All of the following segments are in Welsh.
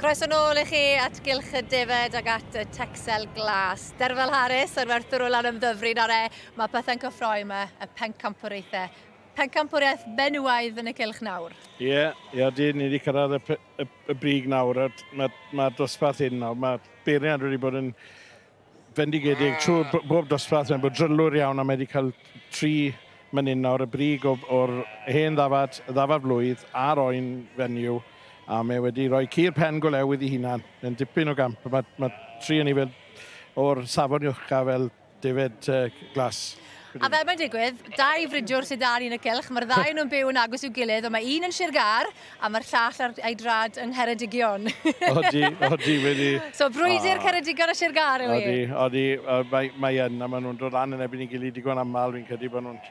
Croeso nôl i chi at Gylch y Defed ac at y Texel Glas. Derfel Harris ar werthwr o Lanymddyfri nawr e, mae pethau'n cyffroi yma, y pencampwriaethau. Pencampwriaeth benywaidd yn y cylch nawr. Ie, yeah, ie, yeah, di, ni wedi cyrraedd y, y, y brig nawr, a mae'r ma dosbarth hyn nawr, mae beiriant wedi bod yn fendigedig trwy bob dosbarth, mae'n bod drylwyr iawn a mae wedi cael tri mynyn nawr, y brig o'r hen ddafad, y ddafad flwydd a'r oen fenyw, a mae wedi rhoi cur pen go lew iddi hunan. Mae'n dipyn o gamp, mae, mae tri yn ei fel o'r safon uwcha fel Defaid glas. A fel mae'n digwydd, dau fridiwr sydd 'da ni yn y cylch, mae'r ddau nhw'n byw yn agos i'w gilydd, ond mae un yn Sir Gâr a mae'r llall ar ei drad yng Ngheredigion. Odi, odi, wedi. So brwydr Ceredigion a Sir Gâr yw hi. Odi, odi, mae, mae yn, a maen nhw'n dod lan yn erbyn ei gilydd digon aml, fi'n credu bod nhw'n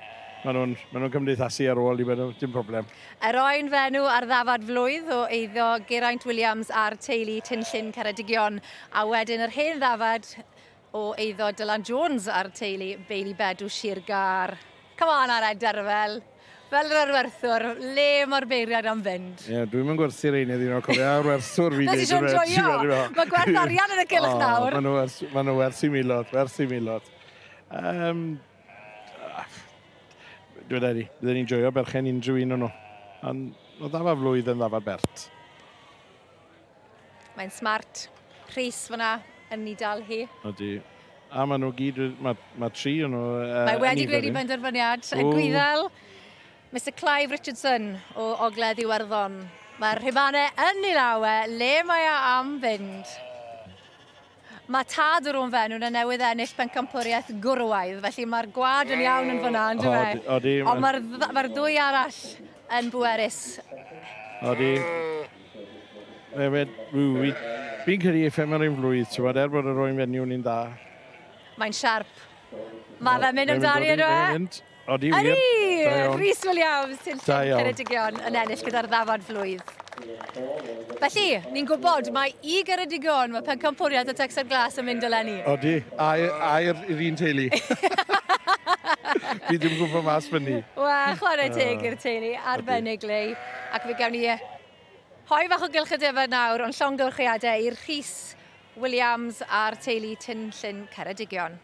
maen nhw'n maen nhw'n cymdeithasu ar ôl i bod dim problem. Yr oen fenw a'r ddafad flwydd o eiddo Geraint Williams a'r teulu Tinllyn Ceredigion, a wedyn yr hen ddafad O eiddo Dylan Jones a'r teulu Bailey Bedw Sir Gâr. Come on Ared Derfel! Fel yr arwerthwr, le mae'r beiriad am fynd? Ie, yeah, dwi'm yn gwerthu'r ein iddyn nhw, cofio, a'r werthwr fi. Na, ti eisiau joio! Mae gwerth arian yn y gylch nawr. Maen nhw werth, ma nhw werth i milod, werth i milod. Um, Dwi'n dweud, bydden ni'n joio berchen unrhyw un o'n nhw. Ond oedd ddafa flwydd yn ddafa bert. Mae'n smart. Rhys fyna yn ei dal hi. Odi. A maen nhw gyd, mae, mae tri o'n nhw. Mae wedi gwneud ei benderfyniad. Y Gwyddel, Mr Clive Richardson o Ogledd Iwerddon. Mae'r rhifannau yn ei law e, le mae e am fynd? Mae tad yr o'n fenw na newydd ennill pencampwriaeth gwrywaidd, felly mae'r gwad yn iawn yn fyna, yn dwi? Odi. Ond mae'r mae ddwy arall yn bwerus. Odi. Hefyd, fi'n credu efe mae'r un flwydd, ti'n bod, er bod yr oen fenyw ni'n dda. Mae'n siarp. Mae fe'n mynd amdani ydw e? Odi, wir. Ydi! Rhys Williams, Tinllyn Ceredigion, yn ennill gyda'r ddafad flwydd. Felly, ni'n gwybod mae i Geredigion mae pencampwriaeth y Texel Glas yn mynd eleni. Odi, a i'r un teulu. Fi ddim yn gwybod mas fyny. Wel, chwarae teg i'r teulu, arbennig, Lei. Ac fe gawn ni hoi fach o gylch y defaid nawr, ond llongyfarchiadau i'r Rhys Williams a'r teulu Tinllyn Ceredigion.